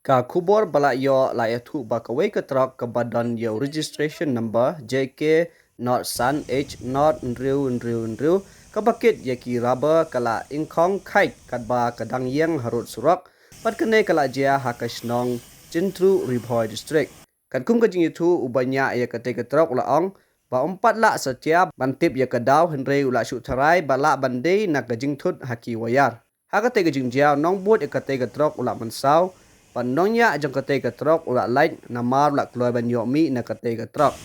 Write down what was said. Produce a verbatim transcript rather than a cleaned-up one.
Ka khubor ba la ïoh la ïathuh ba kawei ka trok kaba don ïa u registration number J K not san H not hynriew hynriew hynriew, kaba kit ïa ki rubber ka la ingkhong khait katba ka dang ïeng harud surok, bad kane ka la jia ha ka shnong Chintru, Ri Bhoi District. Katkum ka jingïathuh, u ba ñiah ïa katei ka trok u la ong ba um pat lah satia ban tip ïa ka daw, hynrei u la shu tharai ba lah ban dei na ka jingthut ha ki wire. Ha katei ka jingjia, u nongbud ïa katei ka trok u la mynsaw, bad u nongñiah jong katei ka trok u la lait namar u la kloi ban ïoh mih na katei ka trok.